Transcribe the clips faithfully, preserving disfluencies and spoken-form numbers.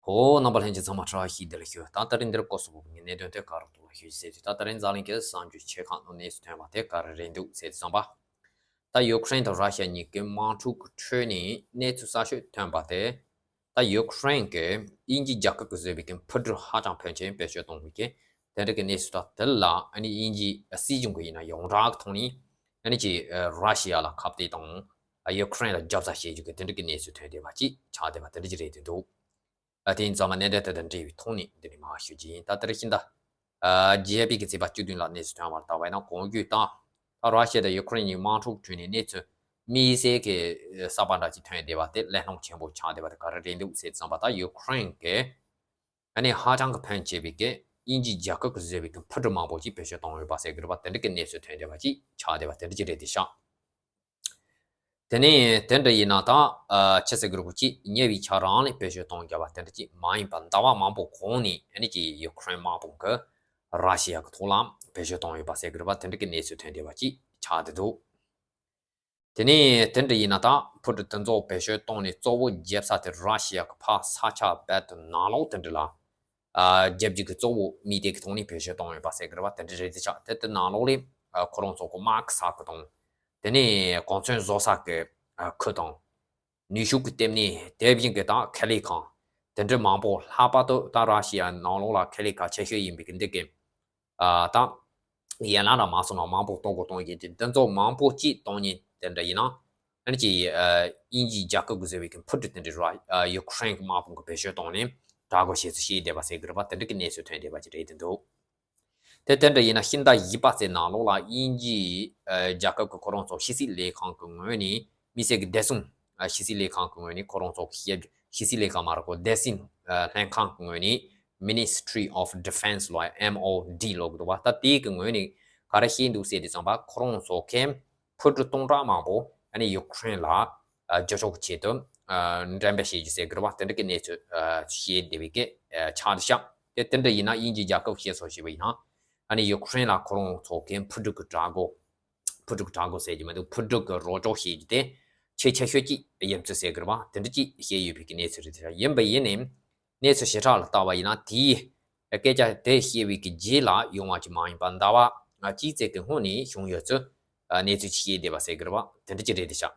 ཧོ། རྣམ་པ་ལྷན་རྒྱས་ཚང་མ་བཀྲ་ཤིས་བདེ་ལེགས་ཞུ། ད་ད་རིང་འདིར་སྐོར་སོགས་ཀྱི་གནད་དོན་དེ་ག་རུ་གཏོང་བ་ཞུ་ཞེས་ཟེར་དུས། ད་ད་རིང་འཛམ་གླིང་གི་གསར་འགྱུར་ཆེ་ཁག་ནང་གནས་ཚུལ་ཐོན་པ་དེ་ག་རེ་རེད་འདུག་ཟེར་དུས་ཙམ་པ། ད་ཡུ་ཁུ་རེན་དང་ར་ཤི་ཡ་གཉིས་ཀྱི་དམག་འཁྲུག་གི་ཁྲོད་ནས་གནས་ཚུལ་གསར་ཤོས་ཐོན་པ་དེ། ད་ཡུ་ཁུ་རེན་གྱིས་དབྱིན་ཇི་རྒྱལ་ཁབ་ཀྱིས་བཟོས་པའི་གི་འཕུར་གྲུ་ཧ་ཅང་ཕོན་ཆེན་བེད་སྤྱོད་གཏོང་བའི་གི་དེ་འདྲ་གི་གནས་ཚུལ་དང་། དེ་ལ་ཨ་ནི་དབྱིན་ཇིའི་སྲིད་གཞུང་གི་ཡིན་ན་ཡོངས་གྲགས་ཀྱི་ཐོག་ནས་ཨ་ནི་ཅིག་ར་ཤི་ཡ་ལ་ཁ་གཏད་དང་ཡུ་ཁུ་རེན་ལ་རྒྱབ་རྩ་བྱེད་རྒྱུ་གི་དེ་འདྲ་གི་གནས་ཚུལ་ཐོན་བསྡད་པ་ཅིག་ཆགས་བསྡད་པ་དེ་འདྲ་ཅིག་རེད་འདུག་ཨ། དེ་ཡིན་ཙང་མ་གནད་དོན་དེ་དང་འབྲེལ་བའི་ཐོག་ནས་འདི་ནས་མར་ཞུ་རྒྱུ་ཡིན། ད་ལྟར་ཤིང་རྟ། ཨ། རྒྱལ་བའི་གི་ཚེས་པ་བཅུ་བདུན་ལ་གནས་ཚུལ་ཐོན་པར་བལྟ་བ་ཡིན་ན། གོང་བརྗོད་དང་ད་ར་ཤི་ཡ་དང་ཡུ་ཁུ་རེན་གཉིས་དམག་འཁྲུག་ཁྲོད་ནས་གནས་ཚུལ་དམིགས་བསལ་གྱི་གསར་པ་འདྲ་ཅིག་ཐོན་བསྡད་པ་དེ་གླེང་སློང་ཆེན་པོ་ཆགས་བསྡད་པ་དེ་ག་རེ་རེད་འདུག་ཟེར་ཙམ་པ། ད་ཡུ་ཁུ་རེན་གྱིས་ཨ་ནི་ཧ་ཅང་གི་ཕོན་ཆེ་བའི་གི་དབྱིན་ཇི་རྒྱལ་ཁབ་ཀྱིས་བཟོས་པའི་གི་འཕུར་གྲུ་མང་པོ་ཅིག་བེད་སྤྱོད་བཏང་ཡོད་པ་ཟེར་གི་རེད་པ། དེ་འདྲ་གི་གནས་ཚུལ་ཐོན་བསྡད་པ་ཅིག་ཆགས་བསྡད་པ་དེ་འདྲ་ཅིག་རེད་དེ་ཤག་དེ་ནས་དེ་འདྲ་ཡིན་ན་ད། ཨ། ཆི་ཟེར་དགོས་རེད། ཅིག་ཉེ་བའི་ཆར་རང་ལ་བེད་སྤྱོད་གཏོང་རྒྱུ་བ་དེ་འདྲ་ཅིག་མ་ཡིན་པ་ཟླ་བ་མང་པོ་གོང་ནས་ཨ་ནི་ཅིག་ཡུ་ཁུ་རེན་དམག་དཔུང་གིས་ར་ཤི་ཡ་གི་ཐོག་ལ་བེད་སྤྱོད་གཏོང་ཡོད་པ་ཟེར་གི་རེད་པ། དེ་འདྲ་གི་གནས་ཚུལ་ཐོན་བསྡད་པ་ཅིག་ཆགས་བསྡད་འདུག་དེ་ནས་དེ་འདྲ་ཡིན་ན་ད་འཕུར་གྲུ་དེ་ཚོ་བེད་སྤྱོད་གཏོང་ནས་གཙོ་བོ་རྒྱབ་ས་དེ་ར་ཤི་ཡ་གི་ཕར་ས་ཆ་རྦད་དེ་ནང་ལོགས་དེ་འདྲ་ལ། ཨ། རྒྱབ་རྒྱུ་གི་གཙོ་བོ་དམིགས་གཏད་ཀྱི་ཐོག་ནས་བེད་སྤྱོད་གཏོང་ཡོད་པ་ཟེར་གི་རེད་པ། དེ་འདྲ་རེད་དེ་ཤག་དེ་དེ་ནང་ལོགས་ལ། ཨ། ཁོ་རང་ཚོ་གི་དམག་གི་ས་ཁུལ་དང་། དེ་ནས་གོ་མཚོན་བཟོ་ས་གི། ཨ། ཁུལ་དང་། ནུས་ཤུགས་ཀྱི་ལྟེ་གནས། དེ་བཞིན་གྱི་ད་ཁེ་ལས་ཁང་དེ་འདྲ་མང་པོ། ལྷག་པར་དུ་ད་ར་ཤི་ཡ་ནང་ལོགས་ལ་ཁེ་ལས་ཁང་ཆེ་ཤོས་ཡིན་པའི་གི་འདི་གི། ཨ། ད་ཡན་ལག་འདྲ་མ་སོང་ན་མང་པོ་གཏོང་དགོས་གཏོང་གི་ཡིན། དེ་འདི་ཚོ་མང་པོ་ཅིག་གཏོང་མཁན་དེ་འདྲ་ཡིན་ན། ཨ་ནི་ཅིག་ཨ། དབྱིན་ཇིའི་རྒྱལ་ཁབ་ཀྱིས་བཟོས་པའི་གི་འཕུར་གྲུ་དེ་འདྲ་ར། ཨ། ཡུ་ཁུ་རེན་གྱི་དམག་དཔུང་གིས་བེད་སྤྱོད་བཏང་ནས་དྲག་རྒོལ་བྱེད་ཚུལ་བྱས་བསྡད་པ་ཟེར་གི་རེད་པ། དེ་འདྲ་གི་གནས་ཚུལ་ཐོན་བསྡད་པ་ཅིག་རེད་དེ་འདུག་དེ་དེ་འདྲ་ཡིན་ན་ཕྱི་ཟླ་བཞི་པ་ཚོའི་ནང་ལོགས་ལ་དབྱིན་ཇིའི། ཨ། རྒྱལ་ཁབ་ཀྱི་ཁོ་རང་ཚོ་ཕྱི་སྲིད་ལས་ཁང་གི་ངོས་ནས་དམིགས་བསལ་གྱི་བདེ་སྲུང་། ཨ། ཕྱི་སྲིད་ལས་ཁང་གི་ངོས་ནས་ཁོ་རང་ཚོ་གི་བཤད་རྒྱུ། ཕྱི་སྲིད་ལས་ཁང་མ་རེད་གོ། བདེ་སྲུང་། ཨ། ལྷན་ཁང་གི་ངོས་ནས། Ministry of Defense ལོ། M O D ལོ་གི་འདུག་པ། ད་དེའི་གི་ངོས་ནས་ག་རེ་བཤད་འདུག་ཟེར་དུས་ཙམ་པ། ཁོ་རང་ཚོ་གིས་འཕུར་གྲུ་སྟོང་ཕྲག་མང་པོ་ཨ་ནི་ཡུ་ཁུ་རེན་ལ། ཨ། འཇུ་ཆོག་གི་ཆེད་དུ། ཨ། འགྲེམས་སྤེལ་བྱེད་རྒྱུ་ཟེར་གི་རེད་པ། དེ་འདྲ་གི་གནས་ཚུལ། ཨ། བཤད་བསྡད་པའི་གི། ཨ། ཆགས་བསྡད་ཤག་དེ་དེ་འདྲ་ཡིན་ན་དབྱིན་ཇིའི་རྒྱལ་ཁབ་བཤད་སྲོལ་བྱས་པ་ཡིན་ན། ཨ་ནི་ཡུ་ཁུ་རེན་ལ་ཁོ་རང་ཚོ་གིས་འཕུར་གྲུ་གི་དྲག་རྒོལ། འཕུར་གྲུ་གི་དྲག་རྒོལ་ཟེར་གྱི་མི་འདུག་འཕུར་གྲུ་གི་རོགས་སྐྱོར་བྱེད་རྒྱུ་དེ་ཆེས་ཆེ་ཤོས་ཅིག་ཡིན་ཚུལ་ཟེར་གི་རེད་པ། དེ་འདྲ་ཅིག་བཤད་ཡོད་པའི་གི་གནས་ཚུལ་རེད་དེ། ཡིན་པ་ཡིན་ནའི་གནས་ཚུལ་ཞིབ་ཕྲ་ལ་བལྟ་བ་ཡིན་ན། དེའི་སྐད་ཆ་དེ་བཤད་པའི་གི་རྗེས་ལ་ཡོང་བ་ཅིག་མ་ཡིན་པ་ཟླ་བ་ང་གཅིག་ཙམ་གི་སྔོན་ནས་བྱུང་ཡོད་ཚུལ་གནས་ཚུལ་ཅིག་བཤད་བསྡད་པ་ཟེར་གི་རེད་པ། དེ་འདྲ་ཅིག་རེད་དེ་ཤག་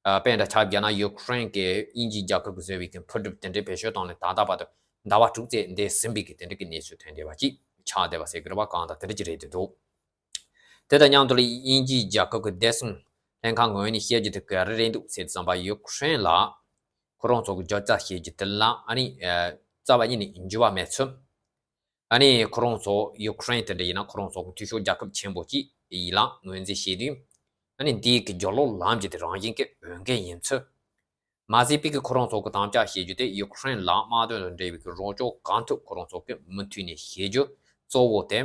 ཨ། དཔེ་འདྲ་ཆ་བཞག་ན་ཡུ་ཁུ་རེན་གྱིས་དབྱིན་ཇིའི་རྒྱལ་ཁབ་ཀྱིས་བཟོས་པའི་གི་འཕུར་གྲུ་དེ་འདྲའི་བེད་སྤྱོད་བཏང་ནས་ད་ལྟ་བར་དུ་ཟླ་བ་དྲུག་ཙམ་འདས་ཟིན་པའི་གི་དེ་འདྲ་གི་གནས་ཚུལ་ཐོན་བསྡད་པ་ཅིག་ཆགས་བསྡད་པ་ཟེར་གི་རེད་པ། གང་ལྟར་དེ་འདྲ་ཅིག་རེད་དེ་འདུག་དེ་དང་མཉམ་དུ་ལ་དབྱིན་ཇིའི་རྒྱལ་ཁབ་ཀྱི་བདེ་སྲུང་ལྷན་ཁང་ངོས་ནས་བཤད་རྒྱུ་དེ་ག་རེ་རེད་འདུག་ཟེར་དུས་ཙམ་པ། ཡུ་ཁུ་རེན་ལ་ཁོ་རང་ཚོ་གི་རྒྱབ་རྩ་བྱེད་རྒྱུ་དེ་ལ་ཨ་ནི། ཨ། རྩ་བ་ཉིད་ནས་འགྱུར་བ་མེད་ཚུལ། ཨ་ནི་ཁོ་རང་ཚོ་ཡུ་ཁུ་རེན་དེ་འདྲ་ཡིན་ན་ཁོ་རང་ཚོ་གི་འཐུས་ཤོར་རྒྱལ་ཁབ་ཆེན་པོ་ཅིག་ཡིན་ལ་ངོས་འཛིན་བྱས་དུས། ཨ་ནི་འདིའི་གི་རྒྱབ་ལོགས་ལམ་རྒྱུ་དེ་རང་བཞིན་གྱི་འོས་འགན་ཡིན་ཚུལ། མ་ཟད་པའི་གི་ཁོ་རང་ཚོ་གི་དམ་བཅའ་བྱེད་རྒྱུ་དེ་ཡུ་ཁུ་རེན་ལ་དམག་དོན་དང་འབྲེལ་བའི་གི་རོགས་སྐྱོར་གང་ཐུབ་ཁོ་རང་ཚོ་གིས་མུ་མཐུད་ནས་བྱེད་རྒྱུ་གཙོ་བོ་དེ།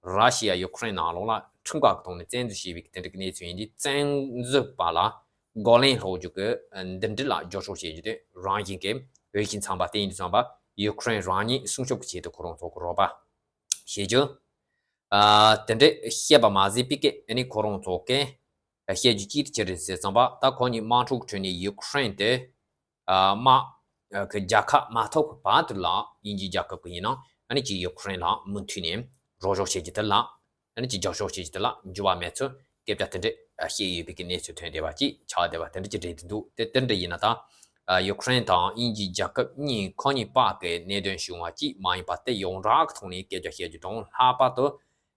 ར་ཤི་ཡ་ཡུ་ཁུ་རེན་ནང་ལོགས་ལ་ཁྲིམས་འགལ་གྱི་ཐོག་ནས་བཙན་འཛུལ་བྱས་པའི་གི་དེ་འདྲ་གི་གནས་ཚུལ་ཡིན་དུས། བཙན་འཛུལ་པ་ལ་རྒོལ་ལན་སློག་རྒྱུ་གི་འདི་འདྲ་ལ་རྒྱབ་སྐྱོར་བྱེད་རྒྱུ་དེ་རང་བཞིན་གྱི་འོས་ཤིང་འཚམ་པ་དེ་ཡིན་དུས་ཙམ་པ། ཡུ་ཁུ་རེན་རང་ཉིད་སྲུང་སྐྱོབ་ཀྱི་ཆེད་དུ་ཁོ་རང་ཚོ་གི་རོགས་པ་བྱེད་རྒྱུ། ཨ། དེ་འདྲ་བཤད་པ་མ་ཟད་པའི་གི་ཨ་ནི་ཁོ་རང་ཚོ་གིས་བཤད་རྒྱུ་གཅིག་དེ་ཅི་རེད་ཟེར་ཙམ་པ། ད་ཁོ་གཉིས་དམག་འཁྲུག་ཁྲོད་ནས་ཡུ་ཁུ་རེན་དེ། ཨ། དམག་གི་རྒྱལ་ཁ་མ་ཐོབ་བར་དུ་ལ་དབྱིན་ཇིའི་རྒྱལ་ཁབ་ཀྱི་ཡིན་ན་ཨ་ནི་ཅིག་ཡུ་ཁུ་རེན་ལ་མུ་མཐུད་ནས་རོགས་སྐྱོར་བྱེད་རྒྱུ་དེ་ལ། ཨ་ནི་ཅིག་རྒྱབ་སྐྱོར་བྱེད་རྒྱུ་དེ་ལ་འགྱུར་བ་མེད་ཚུལ་སྐད་ཆ་དེ་འདྲ་བཤད་ཡོད་པའི་གི་གནས་ཚུལ་ཐོན་བསྡད་པ་ཅིག་ཆགས་བསྡད་པ་དེ་འདྲ་ཅིག་རེད་དེ་འདུག་དེ་དེ་འདྲ་ཡིན་ན་ད། ཨ། ཡུ་ཁུ་རེན་དང་དབྱིན་ཇིའི་རྒྱལ་ཁབ་གཉིས་ཁོ་གཉིས་བར་གྱི་གནད་དོན་བྱུང་བ་ཅིག་མ་ཡིན་པ་དེ་ཡོངས་གྲགས་ཀྱི་ཐོག་ནས་སྐད་ཆ་བཤད་རྒྱུ་དང་། ལྷག་པར་དུ་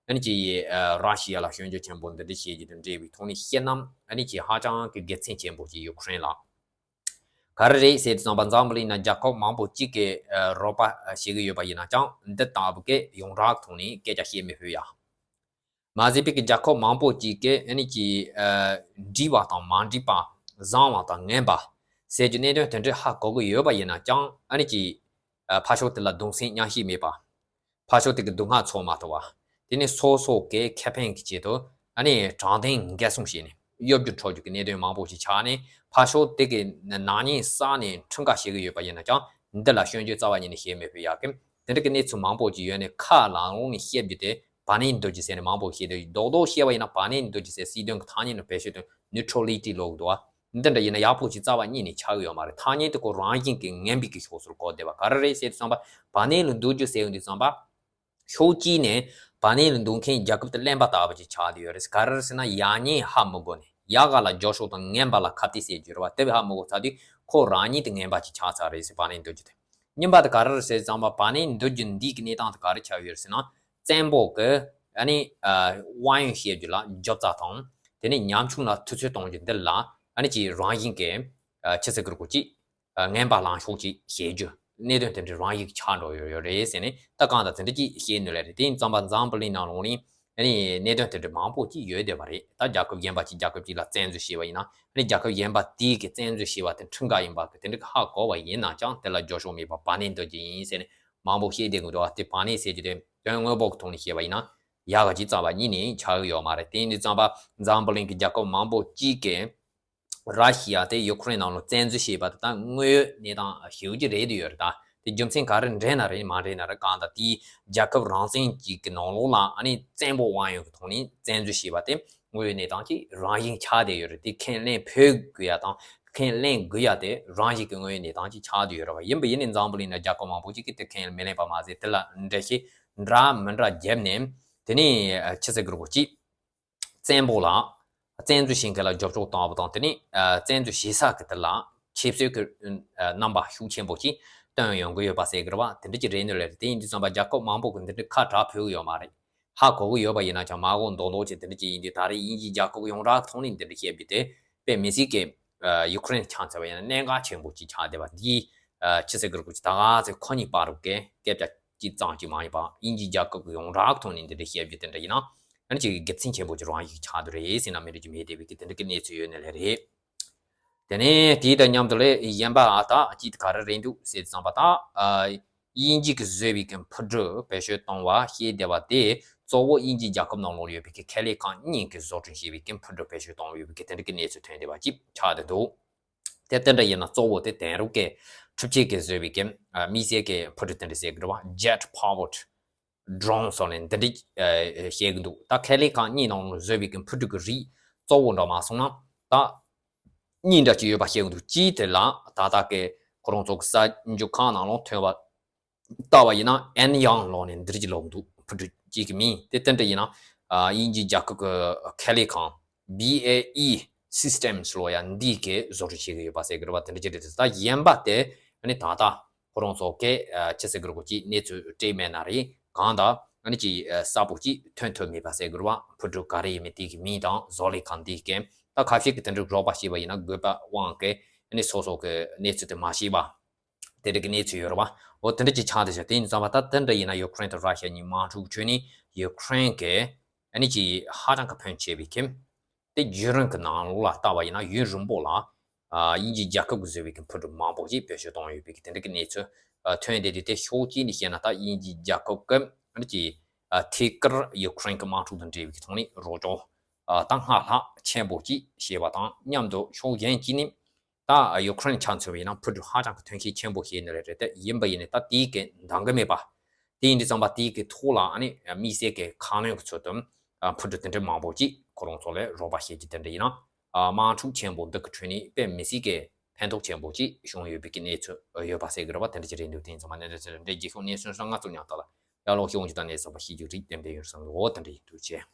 ཨ་ནི་ཅིག་ཨ། ར་ཤི་ཡ་ལ་སྐྱོན་བརྗོད་ཆེན་པོ་འདི་འདྲ་བྱེད་རྒྱུ་དང་འབྲེལ་བའི་ཐོག་ནས་བཤད་ན་ཨ་ནི་ཅིག་ཧ་ཅང་གི་དགེ་མཚན་ཆེན་པོ་ཅིག་ཡུ་ཁུ་རེན་ལ། ག་རེ་རེད་ཟེར་དུས་ཙམ་པ། འཛམ་བུ་གླིང་ན་རྒྱལ་ཁབ་མང་པོ་ཅིག་གིས་ཨ། རོགས་པ་བྱེད་ཀྱི་ཡོད་པ་ཡིན་ན་ཀྱང་འདི་ལྟ་བུ་གི་ཡོངས་གྲགས་ཐོག་ནས་སྐད་ཆ་བཤད་མི་ཕོད་ཡ། མ་ཟད་པའི་གི་རྒྱལ་ཁབ་མང་པོ་ཅིག་གིས་ཨ་ནི་ཅིག་ཨ། འགྲིག་པ་དང་མ་འགྲིག་པ། བཟང་བ་དང་ངན་པ་ཟེར་རྒྱུ་གནད་དོན་དེ་འདྲ་ཧ་གོ་གི་ཡོད་པ་ཡིན་ན་ཀྱང་ཨ་ནི་ཅིག་ཨ། ཕར་ཕྱོགས་དེ་ལ་གདུང་སེམས་མཉམ་སྐྱེད་མེད་པ། ཕར་ཕྱོགས་དེ་གི་སྡུག་བསྔལ་ཚོར་མ་ཐུབ་པ། དེ་ནས་སོ་སོ་གི་ཁེ་ཕན་གྱི་ཆེད་དུ་ཨ་ནི་དྲང་བདེན་འགལ་སྲུང་བྱས་ནས་གཡོ་སྒྱུ་འཕྲོག་རྒྱུ་གི་གནད་དོན་མང་པོ་ཞིག་ཆགས་ནས། ཕར་ཕྱོགས་དེ་གི་ནག་ཉེས་བསགས་ནས་ཁྲིམས་འགལ་བྱེད་ཀྱི་ཡོད་པ་ཡིན་ན་ཀྱང་འདི་ལ་སྐྱོན་བརྗོད་རྩ་བ་ཉིད་ནས་བྱེད་མི་ཕོད་ཡ་གི། དེ་འདྲ་གི་གནས་ཚུལ་མང་པོ་ཅིག་ཡོད་ནས་ཁ་ལ་ལོང་ནས་བཤད་རྒྱུ་དེ་བ་ནས་འདུག་རྒྱུ་ཟེར་ནས་མང་པོ་བཤད་དེ། རྡོག་རྡོག་བཤད་པ་ཡིན་ན་བ་ནས་འདུག་རྒྱུ་ཟེར། སྲིད་དོན་གྱི་ཐ་སྙད་ནང་བེད་སྤྱོད་དུ་ནིའུ་ཊྲ་ལི་ཊི་ལབ་ཀྱི་འདུག་བ། འདི་འདྲ་ཡིན་ན་ཡག་པོ་ཅིག་རྩ་བ་ཉིད་ནས་ཆགས་ཀྱི་ཡོད་མ་རེད། ཐ་སྙད་དེ་ཁོ་རང་བཞིན་གྱིས་ངན་པའི་གི་ཕྱོགས་སུ་གོ་བསྡད་པ་ག་རེ་རེད་ཟེར་དུས་ཙམ་པ། བར་གནས་ལ་འདུ་རྒྱུ་ཟེར་ཡོང་དུས་ཙམ་པ། ཕྱོགས་གཅིག་ནས་བར་གནས་ལ་འདུ་མཁན་རྒྱལ་ཁབ་དེ་གླེན་པ་ལྟ་བུ་ཅིག་ཆགས་བསྡད་ཡོད་རེད། ག་རེ་རེད་ཟེར་ན་ཡག་ཉེས་ཧ་མི་གོ་ནས་ཡག་ག་ལ་རྒྱབ་སྐྱོར་དང་ངན་པ་ལ་ཁ་གཏད་བྱེད་རྒྱུ་རེད་བ། དེ་བས་ཧ་མི་གོ་ཚར་དུས་ཁོ་རང་ཉིད་དེ་ངན་པ་ཅིག་ཆགས་ཚར་རེད་ཟེར། བར་གནས་འདུ་རྒྱུ་དེ། གཉིས་པ་དེ་ག་རེ་རེད་ཟེར་དུས་ཙམ་པ། བར་གནས་འདུ་རྒྱུ་འདི་གི་གནས་སྟངས་དེ་ག་རེ་ཆགས་ཡོད་རེད་ཟེར་ན། བཙན་པོ་གི་ཨ་ནི་ཨ་དབང་ཡོད་བཤད་རྒྱུ་ལ་རྒྱབ་རྩ་དང་། དེ་ནས་ཉམ་ཆུང་ལ་ཐུབ་ཚོད་གཏོང་རྒྱུ་འདི་ལ་ཨ་ནི་ཅིག་རང་བཞིན་གྱི་ཨ་ཆི་ཟེར་གི་རེད་གོ་ཅིག་ཨ་ངན་པ་ལངས་ཕྱོགས་ཅིག་བཤད་རྒྱུ། གནད་དོན་དེ་འདྲའི་རང་བཞིན་ཆགས་འགྲོ་ཡོད་ཡོད་རེད་ཟེར་ནས། ད་གང་ལྟར་དེ་འདྲ་ཅིག་བཤད་ནུས་ལེ་རེད། དེ་ཡིན་ཙམ་པ་འཛམ་བུ་གླིང་ནང་ལོགས་ནི་ཨ་ནི་གནད་དོན་དེ་འདྲ་མང་པོ་ཅིག་ཡོད་བསྡད་པ་རེད། ད་རྒྱལ་ཁབ་གཞན་པ་ཅིག་རྒྱལ་ཁབ་ཅིག་ལ་བཙན་འཛུལ་བྱས་པ་ཡིན་ན། ཨ་ནི་རྒྱལ་ཁབ་གཞན་པ་དེའི་གི་བཙན་འཛུལ་བྱས་པ་དེ་ཁྲིམས་འགལ་ཡིན་པ་གི་དེ་འདྲ་གི་ཧ་གོ་བ་ཡིན་ན་ཀྱང་། དེ་ལ་རྒྱབ་སྐྱོར་མེད་པར་བར་གནས་འདུ་རྒྱུ་ཡིན་ཟེར་ནས་མང་པོ་བཤད་བསྡད་ཀྱི་འདུག་བ། དེ་བར་གནས་ཟེར་རྒྱུ་དེ་དོན་དངོས་པོ་གི་ཐོག་ནས་བཤད་པ་ཡིན་ན་ཡག་ག་ཅིག་རྩ་བ་ཉིད་ནས་ཆགས་ཀྱི་ཡོད་མ་རེད། དེ་ཡིན་དུས་ཙམ་པ་འཛམ་བུ་གླིང་གི་རྒྱལ་ཁབ་མང་པོ་ཅིག་གིས་ར་ཤི་ཡ་དེ་ཡུ་ཁུ་རེན་ནང་ལ་བཙན་འཛུལ་བྱས་པ་དེ་ད་དངོས་ཡོད་གནས་སྟངས་ཞེ་པོ་ཅིག་རེད་དུ་ཡོད་རེད། ད་དེ་རྒྱུ་མཚན་ག་རེ་འདྲེན་ན་རེད་མ་འདྲེན་ན་རེད། གང་ལྟར་དེའི་རྒྱལ་ཁབ་རང་བཙན་ཅིག་གི་ནང་ལོགས་ལ་ཨ་ནི་བཙན་པོ་དབང་ཡོད་ཀྱི་ཐོག་ནས་བཙན་འཛུལ་བྱས་པ་དེ་དངོས་ཡོད་གནས་སྟངས་ཅིག་རང་བཞིན་ཆགས་བསྡད་ཡོད་རེད། དེ་ཁས་ལེན་ཕོད་དགོས་ཡ་དང་ཁས་ལེན་དགོས་ཡ་དེ་རང་བཞིན་གྱི་དངོས་ཡོད་གནས་སྟངས་ཅིག་ཆགས་བསྡད་ཡོད་རེད་བ། ཡིན་པ་ཡིན་ནའི་འཛམ་བུ་གླིང་ན་རྒྱལ་ཁབ་མང་པོ་ཅིག་གིས་དེ་ཁས་མི་ལེན་པ་མ་ཟད། དེ་ལ་འགྲེལ་བཤད་འདྲ་མི་འདྲ་བརྒྱབ་ནས། དེ་ནས་ཆི་ཟེར་གི་རེད་གོ་ཅིག་བཙན་པོ་ལ་བཙན་འཛུལ་བྱེད་མཁན་ལ་རྒྱབ་སྐྱོར་བཏང་བ་དང་། དེ་ནས་ཨ་བཙན་འཛུལ་བྱེད་ས་གི་དེ་ལ་ཁྱད་གསོད་ཀྱི་ཨ་རྣམ་པ་ཤུགས་ཆེན་པོ་ཅིག་སྟོན་ཡོང་གི་ཡོད་པ་ཟེར་གི་རེད་བ། དེ་འདྲ་ཅིག་རེད་འདོད་ལེ་རེད། དེ་ཡིན་དུས་ཙམ་པ་རྒྱལ་ཁབ་མང་པོ་གི་འདི་འདྲ་ཁ་གྲག་ཕོད་ཀྱི་ཡོད་མ་རེད། ཧ་གོ་གི་ཡོད་པ་ཡིན་ན་ཀྱང་མ་གོ་མདོག་མདོག་ཅིག་དེ་འདྲ་ཅིག་ཡིན་དུས། ད་རེས་དབྱིན་ཇིའི་རྒྱལ་ཁབ་ཡོངས་གྲགས་ཐོག་ནས་འདི་འདྲ་བཤད་རྒྱུ་དེ་དཔེ་མི་སྲིད་ཀྱི་ཨ་ཡུ་ཁུ་རེན་ཆ་མཚོན་པ་ཡིན་ན་གནད་འགག་ཆེན་པོ་ཅིག་ཆགས་བསྡད་པ་འདི། ཨ་ཆི་ཟེར་གི་རེད་གོ་ཅིག་ད་ག་ཚོད་ཁོ་གཉིས་བར་གྱི་སྐད་ཆ་ཅིག་ཙམ་ཅིག་མ་ཡིན་པ། དབྱིན་ཇིའི་རྒྱལ་ཁབ་ཀྱི་ཡོངས་གྲགས་ཐོག་ནས་འདི་འདྲ་བཤད་རྒྱུ་དེ་འདྲ་ཡིན་ན། ཨ་ནི་ཅིག་དགེ་མཚན་ཆེན་པོ་ཅིག་རང་ཞིག་ཆགས་འདུག་རེད་ཟེར་ན་མི་འགྲིག་རྒྱུ་མེད་བསྡད་པའི་གི་དེ་འདྲ་གི་གནས་ཚུལ་ཡོད་ནི་ལེ་རེད། དེ་ནས་དེའི་དང་མཉམ་དུ་ལས་གཞན་པ་ཨ་ད་ཅིག་ག་རེ་རེད་འདུག་ཟེར་ཙམ་པ། ད་ཨ་དབྱིན་ཇི་གིས་བཟོས་པའི་གི་འཕུར་གྲུ་བེད་སྤྱོད་གཏོང་བ་ཞེས་བསྡད་པ་དེ་གཙོ་བོ་དབྱིན་ཇིའི་རྒྱལ་ཁབ་ནང་ལོགས་ཡོད་པའི་གི་ཁེ་ལས་ཁང་གཉིས་ཀྱིས་བཟོ་སྐྲུན་བྱས་པའི་གི་འཕུར་གྲུ་བེད་སྤྱོད་གཏོང་ཡོད་པའི་གི་དེ་འདྲ་གི་གནས་ཚུལ་ཐོན་བསྡད་པ་ཅིག་ཆགས་བསྡད་འདུག་དེ་དེ་འདྲ་ཡིན་ན་གཙོ་བོ་དེ་དེང་རབས་ཀྱི་འཕྲུལ་ཆས་ཀྱིས་བཟོས་པའི་གི་ཨ་དམིགས་བསལ་གྱི་འཕུར་གྲུ་དེ་འདྲ་ཟེར་གི་རེད་བ། Jet Powered Drone སོགས་ནས་འདི་འདྲ་ཨ་བཤད་གི་འདུག་ད་ཁེ་ལས་ཁང་གཉིས་ནང་བཟོས་པའི་གི་འཕུར་གྲུ་གི་རིགས་གཙོ་བོ་འདྲ་མ་སོང་ན། ད་གཉིས་འདྲ་ཅིག་ཡོད་པ་བཤད་གི་འདུག་གཅིག་དེ་ལ་ད་ལྟ་གི་ཁོ་རང་ཚོ་གི་གསར་འགྱུར་ཁང་ནང་ལོགས་ཐོན་པ་ལྟ་བ་ཡིན་ན། ཨན་ཡང་ལོག་ནས་འདི་འདྲ་ཅིག་ལབ་གི་འདུག་འཕུར་གྲུ་གཅིག་གི་མིང་དེ་དེ་འདྲ་ཡིན་ན། ཨ་དབྱིན་ཇིའི་རྒྱལ་ཁབ་ཀྱི་ཁེ་ལས་ཁང་B A E Systems ལོ་ཡ་འདི་གིས་བཟོ་སྐྲུན་བྱེད་ཀྱི་ཡོད་པ་ཟེར་གྱི་རེད་བ། དེ་འདྲ་ཅིག་རེད། ད་གཞན་པ་དེ་ཨ་ནི་ད་ལྟ་ཁོ་རང་ཚོ་གིས་ཨ་ཆི་ཟེར་གྱི་རེད་གོ་ཅིག་གནས་ཚུལ་སྤྲད་མེད་ན་རེད། གང་ལྟར་ཨ་ནི་ཅིག་ཨ་གསལ་པོ་ཅིག་ཐོན་ཐུབ་མེད་པ་ཟེར་གྱི་རེད་བ། འཕུར་གྲུ་ག་རེ་ཡིན་མིན་དེ་གི་མིང་དང་བཟོ་ལས་ཁང་འདི་གི། ད་ཁ་ཤས་ཀྱིས་དེ་འདྲ་རོགས་པ་བྱས་པ་ཡིན་ན་དགོས་པ་དབང་གིས་ཨ་ནི་སོ་སོ་གི་གནས་ཚུལ་དེ་མ་ཤེས་པ། དེ་འདྲ་གི་གནས་ཚུལ་ཡོད་རེད་བ། འོ་དེ་འདྲ་ཅིག་ཆགས་བསྡད་ཤག་དེ་ཡིན་ཙང་བ་ད་དེ་འདྲ་ཡིན་ན་ཡུ་ཁུ་རེན་དང་ར་ཤི་ཡ་གཉིས་དམག་འཁྲུག་ཁྲོད་ནས་ཡུ་ཁུ་རེན་གྱིས་ཨ་ནི་ཅིག་ཧ་ཅང་གི་ཕོན་ཆེ་བའི་ཁྱིམ། དེ་རྒྱུན་རིང་གི་ནང་ལོགས་ལ་ལྟ་བ་ཡིན་ན་ཡུན་རིང་པོ་ལ་ཨ་དབྱིན་ཇིའི་རྒྱལ་ཁབ་ཀྱིས་བཟོས་པའི་གི་འཕུར་གྲུ་མང་པོ་ཞིག་བེད་སྤྱོད་གཏོང་ཡོད་པའི་གི་དེ་འདྲ་གི་གནས་ཚུལ་ཨ་ཐོན་བསྡད་དུས། དེ་ཕྱོགས་གཅིག་ནས་བཤད་ན་ད་དབྱིན་ཇིའི་རྒྱལ་ཁབ་ཀྱིས་ཨ་ནི་ཅིག་ཨ་ཐད་ཀར་ཡུ་ཁུ་རེན་གྱི་དམག་འཁྲུག་དང་འབྲེལ་བའི་གི་ཐོག་ནས་རོགས་སྐྱོར་ཨ་ད་སྔར་ལྷག་ཆེན་པོ་ཅིག་བྱས་པ་དང་མཉམ་དུ་ཕྱོགས་གཞན་གཅིག་ནས། ད་ཡུ་ཁུ་རེན་ཆ་མཚོན་པ་ཡིན་ན་འཕུར་གྲུ་ཧ་ཅང་གི་ཐོན་ཤུགས་ཆེན་པོ་ཞིག་ཡིན་ནི་རེད། རེད་དེ་ཡིན་པ་ཡིན་ནའི་ད་དེའི་གི་འདང་གི་མེད་པ། དེ་ཡིན་དུས་ཙམ་པ་དེའི་གི་ཐོག་ལ་ཨ་ནི་དམིགས་བསལ་གི་ཁ་སྣོན་གི་ཚུལ་དུ་ཨ་འཕུར་གྲུ་དེ་འདྲ་མང་པོ་ཅིག་ཁོ་རང་ཚོ་ལ་རོགས་པ་བྱེད་ཀྱི་དེ་འདྲ་ཡིན་ན། ཨ་དམག་འཁྲུག་ཆེན་པོ་འདི་གི་ཁྲོད་ནས་དཔེ་མི་སྲིད་གི་ཕན་ཐོགས་ཆེན་པོ་ཅིག་བྱུང་ཡོད་པའི་གི་གནས་ཚུལ་ཡོད་པ་ཟེར་གི་རེད་བ། དེ་འདྲ་ཅིག་རེད་འདུག་དེ་ཡིན་ཙང་མ་གནས་འདྲ་ཅིག་རེད། འདྲ་རྗེས་ཤོག་གནས་ཚུལ་སོང་ང་ཚོ་ཉག་ཐག་ལ་ཡར་ལོག་ཤོག་འཇུ་དང་གནས་ཚུལ་པ་ཤེས་རྒྱུ་རིགས་ཏན་ཏན་ཡོད་བསམ་གི། འོ་དེ་འདྲ་ཡིན་འདུག་ཅེས།